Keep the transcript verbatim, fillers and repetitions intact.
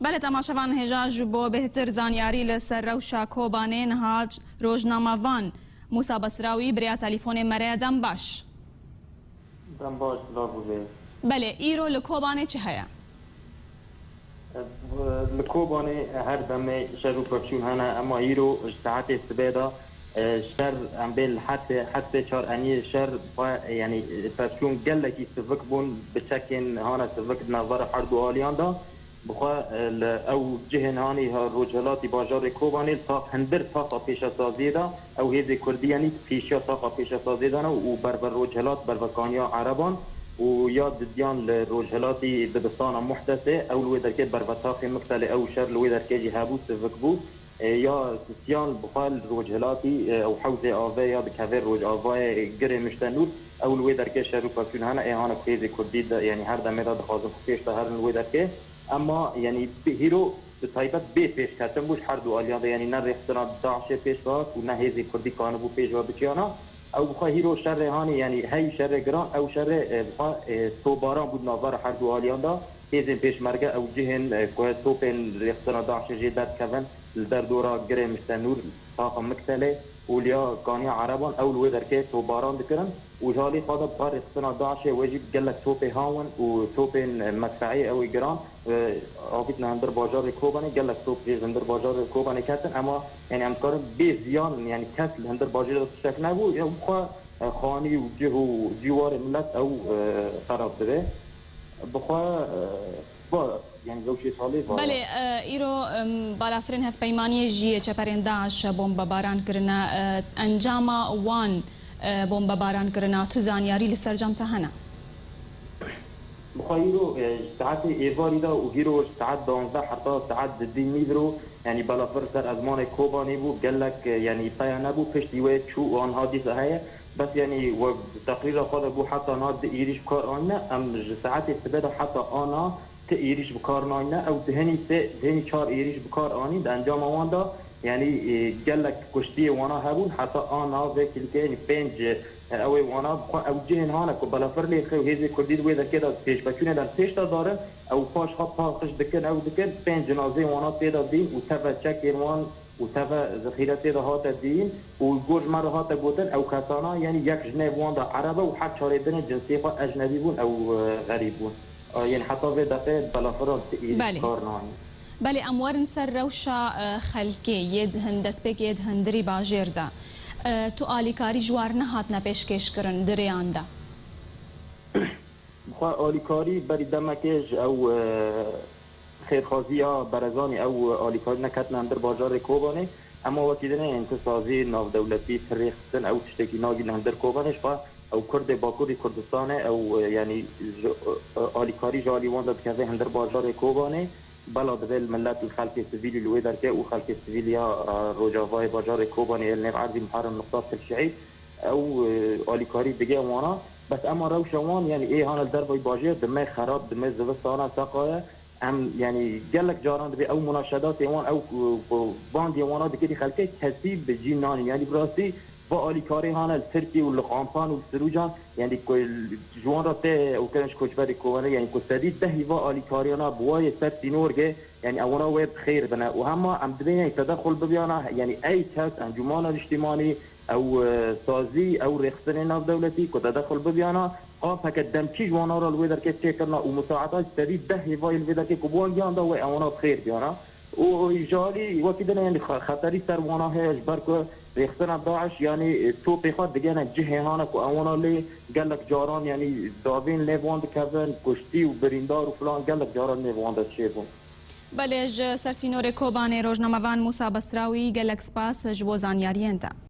Belê, temaşevan, hêja ji bo bêhtir zanyarî li ser rewşa Kobanê niha rojnamevan Mûsa Basrawî bi rêya telîfonê me re ye. Dem baş. Dem baş, silav û rêz. Belê, îro li Kobanê çi heye? Li Kobanê her demê şer û pevçûn hene, ema îro ji saetê sibê de, e, şer, em bên li Hesê, Hesê Çar Eniyê şer xwe, yanî, e, pevçûn gelekî sivik bûn, bi çekên hane sivik di navbera her du aliyan de. Bi xwe, e, li ew cihên hanî ha rojhilatî bajarê Kobanê li tax, hundir taxa pêşesaziyê de ew hêzê kurdî, yanî pêşiya taxa pêşesaziyê de ne û berve rojhilat, berve kaniya Ereban û ya didiyan li rojhilatî dibistana Muhdesê, ew li wê derkê berve taxê Miktelê, ew şer li wê derkê jî hebû, sivik bû. E, ya sisiyan bi xwe li rojhilatî, e, ew hewzê avê ya dikeve rojavayê Girê Mişte Nûr, ew li wê derkê şer û pevçûn hene, ê hane ku hêzê kurdî de, yanî her demê de dixwazin xwe pêş de herin li wê derkê. Ema, yanî, bi hîro bi taybet bê pêşketin bû ji her du aliyan de, yanî ne rêxistina DAIŞê pêş ve hat û ne hêzê kurdî kanibû pêş ve biçiyana. Ew bi xwe hîro şerê hanê, yanî hey şerê giran, ew şerê, e, bi xwe, e, topbaran bû di navbera her du aliyan de. Hêzên pêşmerge ew cihên, e, ku topên rêxistina DAIŞê jê derdikevin, li derdora Girê Mişte Nûr, taxa Miktelê û liya kaniya Ereban, ew li wê derkê topbaran dikirin. Û ji alî xwe de bi xwe rêxistina DAIŞê wê jî gelek topê hawin û topên, e, medfeî ew ê giran, e, avîtine hundir bajarê Kobanê, gelek top jê ji hundir bajarê Kobanê ketin, ema, yanî, em dikarin bê ziyan, yanî kes li hundir bajarê de tiştek nebû, ya bi xwe, e, xanî û cih û cîwarê milet ew, e, xerab dibe. Bi xwe, e, va, yanî rewşê salê va. Belê, e, îro, em, balafirên hevpeymaniyê jî çeperên DAIŞ bombebaran kirine. E, encama wan, e, bombebaran kirina, tu zanyarî li ser cem te hene? Bi xwe îro, e, ji saetê êvarî de û hîro ji saet duwazdeh heta saet didî nîvro, yanî balafir ser ezmanê Kobanê bû, gelek, e, yanî peya nebû, piştî wê çû û anha dîsa heye. Bes, yanî, we teqrîra xwe de bû heta niha du êrîş bi kar anîne. Em ji saetê sibe de heta ana ti êrîş bi kar nayne. Ew di hinî sê, di hinî çar êrîş bi kar anîn. Di encama wan de, yanî, e, gelek kuştiyê wana hebûn. Heta ana vê kilîkê, yanî pênc, e, ew ê wana bi xwe ew cihên hane ku balafir lê xew hêzê kurdî di wê derkê de pêşveçûnê de pêş de darin. Ew paş xwe paqij dikin, ew dikin. Pênc cinazeyên wana tê de dîn û teve çekên wan û teve zixîretê de hate dîn û gor ji me re hate gotin, ew kesana, yanî yek ji nêv wan de Ereb e û her çarê din ê cinsê xwe ecnebî bûn, ew, e, xerîb bûn. E, yanî heta vê deqê belafiran ti êrîş Belê. kar nayîn. Belê, em werin ser rewşa, e, xelkê yê di hin-, destpêkê yê di hundirî bajêr de. E, tu alîkarî ji war nehatine pêşkêşkirin di rêyan de? Bi xwe alîkarî berî demekê ji ew, e, xêrxwaziya berezanî ew alîkarî neketine hundir bajarê Kobanê. Ema wekî dinê, ên ti sazî navdewletî, ti rêxistin, ew tiştekî nagîne hundir Kobanê. Ji xwe ew Kurdê Bakurî Kurdistanê, ew, e, yanî ji, e, alîkarî ji alî wan de dikeve hundir bajarê Kobanê. Bela divê li milet, li xelkê sivîlî li wê derkê û xelkê sivîlî ya, e, Rojavayê bajarê Kobanê, li nêv erdî Muharrem Nixtar Tilşiî, ew, e, alîkarî dige wana. Bes ema rewşa wan, yanî ê hane li dervayî bajêr, dime xerab, dime zivistana seqaye. Em, yanî gelek caran dibê ew munaşedatê wan, ew ku, ku bangê wana dikirî xelkê, kesî bi cî nanî. Yanî bi rastî va alîkarî hane li Tirkî û li Qampan û li Sirûcan, yanî ku ji wan re tê ew kirin ji koçberê Kobanê, yanî ku sedî dehî va alîkariyana bi wayê ser sînorgê, yanî ewana wê bi xêr bine. Û hema em dibê, yanî tedexul bibiyana, yanî ey kes, encûmana niştîmanî, ew, e, sazî, ew rêxistinê navdewletî ku tedexul bibiyana, qas heke demkî ji wana re li wê derkê çêkirina û musaeta ji sedî deh hêvayê li vê derkê ku bi wan giyan da, wê ewana bi xêr biyana. Û ji alî wekî din, yanî xe-, xeterî ser wana heye, ji ber ku rêxistina DAIŞ, yanî, e, topê xwe digene cihê hane ku ewana lê gelek caran, yanî davên nêv wan dikevin, kuştî û birîndar û filan gelek caran nêv wan de çêbûn. Belê, ji ser sînorê Kobanê rojnamevan Mûsa Basrawî, gelek spas ji bo zanyariyên te.